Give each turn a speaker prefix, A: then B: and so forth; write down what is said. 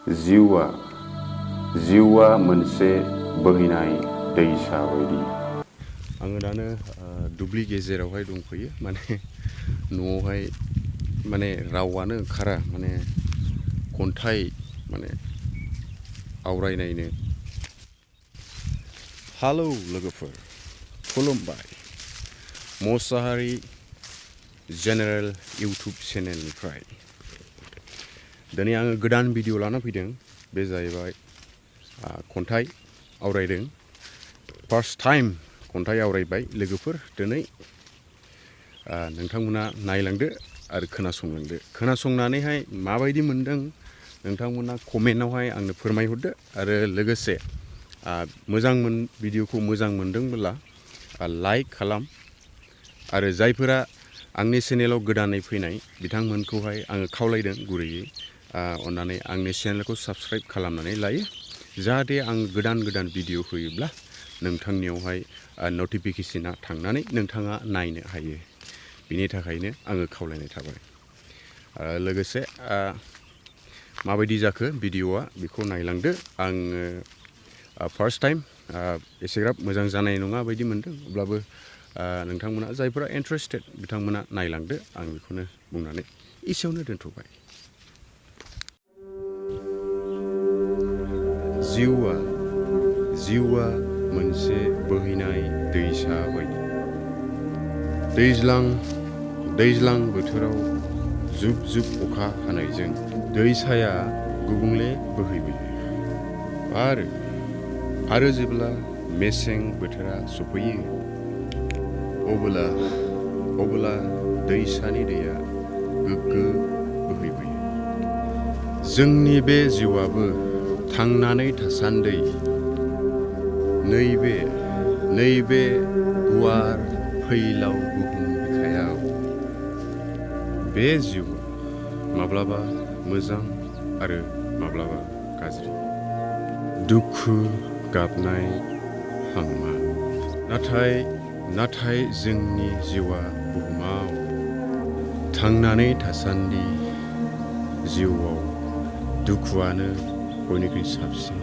A: जिउआ मोनसे बोहैनाय दैसा बायदि।
B: आङो दानो दुब्लि गेजेरावहाय दंफैयो, माने न'आवहाय माने रावानो ओंखारा, माने खन्थाइ माने आवरायनायनो। हेलौ लोगोफोर, खुलुमबाय मोसाहारि जेनेरेल इउटुब चेनेलनिफ्राय। दिनै आङो गोदान भिडिअ लाना फैदों। बे जाहैबाय खन्थाइ आवरायदों। फार्स्ट टाइम खन्थाइ आवरायबाय लोगोफोर। दिनै नोंथांमोना नायलांदो आरो खोनासंलांदो। खोनासंनानैहाय माबायदि मोनदों नोंथांमोना कमेन्टआवहाय आंनो फोरमायहरदो। आरो लोगोसे भिडिअखौ मोजां मोनदोंब्ला लाइक खालाम। आरो जायफोरा आंनि चेनेलाव गोदानै फैनाय बिथांमोनखौहाय आङो खावलायदों गुरैयै अन्नानै आंनि चेनेलखौ साबस्क्राइब खालामनानै लायो, जाहाथे आं गोदान भिडिअ होयोब्ला नोंथांनियावहाय नटिफिकेसना थांनानै नोंथाङा नायनो हायो। बिनि थाखायनो आङो खावलायनाय थाबाय। लोगोसे माबायदि जाखो भिडिअआ बेखौ नायलांदो। आङो फार्स्ट टाइम एसेग्राब मोजां जानाय नङा बायदि मोनदों, अब्लाबो नोंथांमोना जायफोरा इन्टारेस्टेड बिथांमोना नायलांदो। आं बेखौनो बुंनानै एसेयावनो दोनथ'बाय। जिउआ मोनसे बोहैनाय दैसा बायदि। दैज्लां बोथोराव जुब जुब अखा हानायजों दैसाया गुबुंले बोहैबोयो। आरो जेब्ला मेसें बोथोरा सफैयो, अब्ला दैसानि दैया गोग्गो बोहैबोयो। जोंनि बे जिउआबो थांनानै थासान्दि नैबे गुवार फैलाव बुहुम बिखायाव बे जिउआ माब्लाबा मोजां आरो माब्लाबा गाज्रि, दुखु गाबनाय हांमा। नाथाय जोंनि जिउआ बुहुमाव थांनानै थासान्दि जिउआव दुखुआनो बयनिख्रुइ साबसिन।